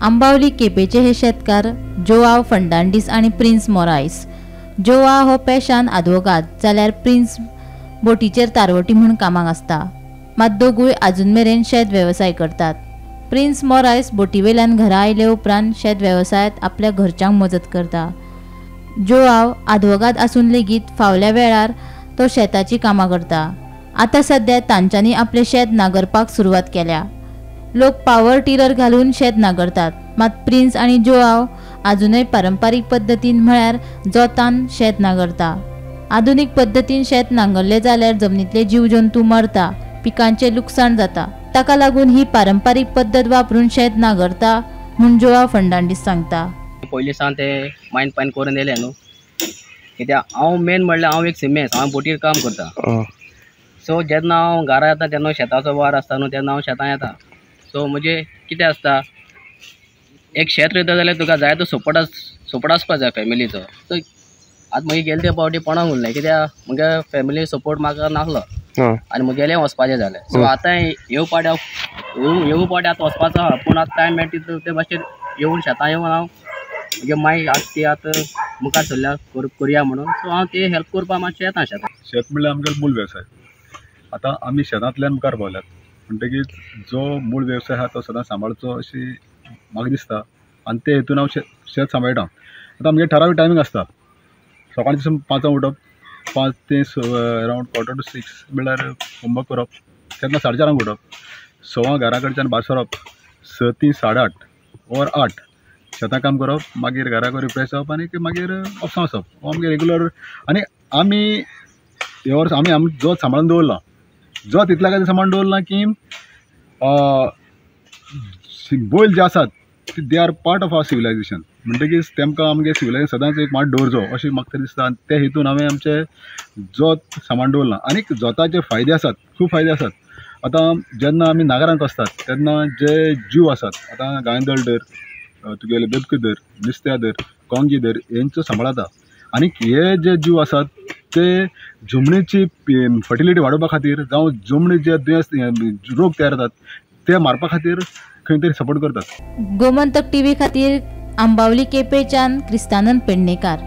आंबावली केपेचे हे शेतकार जोआव फर्नांडीस आनी प्रिन्स मोरायस. जोआ हो पेशान आदवोगाद जाल्यार प्रिन्स बोटीचेर तारवटी म्हूण कामाक आसता. मात दोगूय आजून मेरेन शेत वेवसाय करतात. प्रिन्स मोरायस बोटीवेल्यान घरा आयले उपरांत शेत वेवसायांत आपल्या घरच्यांक मजत करता. जोआव आदवोगाद आसून लेगीत फावल्या वेळार तो शेताची कामां करता. आतां सद्या तांच्यांनी आपलें शेत नांगरपाक सुरवात केल्या. लोक पावर टिलर घालून शेत नांगरतात, मात प्रिन्स आनी जोआव आजुनय पारंपारीक पद्दतीन म्हळ्यार जोतान शेत नांगरता. आधुनीक पद्दतीन शेत नांगरलें जाल्यार जमनींतले जीव जंतू मरता, पिकांचें लुकसाण जाता. ताका लागून ही पारंपारीक पद्दत वापरून शेत नांगरता म्हूण जोआव फर्नांडीस सांगता. पयलीं सावन ते मायन पायन करून येयले न्हू, कित्याक हांव मेन म्हणल्यार हांव एक सिमेस, हांव बोटीर काम करता. सो जेन्ना हांव घरा येता तेन्ना शेताचो वावर आसता न्हू, तेन्ना हांव शेतां येता. सो म्हणजे कितें आसता, एक शेत रोयता जाल्यार तुका जाय तो सपोर्ट आसपा जाय फॅमिलीचो. सो आतां म्हगे गेले ते पावटी पणोंक उरलें, कित्याक म्हगे फॅमिली सपोर्ट म्हाका नासलो आनी म्हगेलें वचपाचें जालें. सो आतां ह्यो पावटी हांव ह्यो पावटी आतां वचपाचो आहा, पूण आतां टायम मेळटा तितलो ते भाशेन येवन शेतां येवन हांव म्हगे मागीर आतां ती आतां मुखार सरल्या करुया म्हणून. सो हांव ते हेल्प करपाक मातशें येता शेतां. शेत म्हणल्यार आमगेलो मूळ वेवसाय. आतां आमी शेतांतल्यान मुखार पावल्यात म्हणटकीच जो मूळ वेवसाय आहा तो सदांच सांबाळचो अशी म्हाका दिसता आनी ते हेतून हांव शेत सांबाळटा. आतां आमगे ठरावीक टायमींग आसता. सकाळचें 5 उठप, 5 ते अरावंड 5:45 म्हळ्यार होमवर्क करप, तेन्ना 4:30 उठप, 6 घरा कडच्यान भायर सरप, 6 ते 8:30 or 8 शेतां काम करप, मागीर घरा कडेन रिफ्रेश जावप आनी मागीर ऑफिसां वचप. हो आमगे रेगुलर. आनी आमी हे वर्स आमी आम जोत सांबाळून दवरलां. जोत इतल्या खातीर सांबाळून दवरलां की बैल जे आसात ते they are part of our civilization. म्हणटकीच तेमकां आमगे सिविलायजेशन सदांच एक मात दवरचो अशें म्हाका तरी दिसता आनी ते हेतून हांवें आमचें जोत सांबाळून दवरलां. आनी जोताचे फायदे आसात, खूब फायदे आसात. आतां जेन्ना आमी नागरांत आसतात तेन्ना जे जीव आसात, आतां गांयदोळ धर, तुगेले बेबकी धर, नुस्त्या धर, कोंगी धर, हेंचो सांबाळ जाता. आनी हे जे जीव आसात ते जमनीची फर्टिलिटी वाडोवपा खातीर जावं जमनी जे दुयेंस रोग तयार जातात ते मारपा खातीर खंय तरी सपोर्ट करतात. गोमंतक टीव्ही खातीर आंबावली केपेच्यान क्रिस्तानंद पेडणेकार.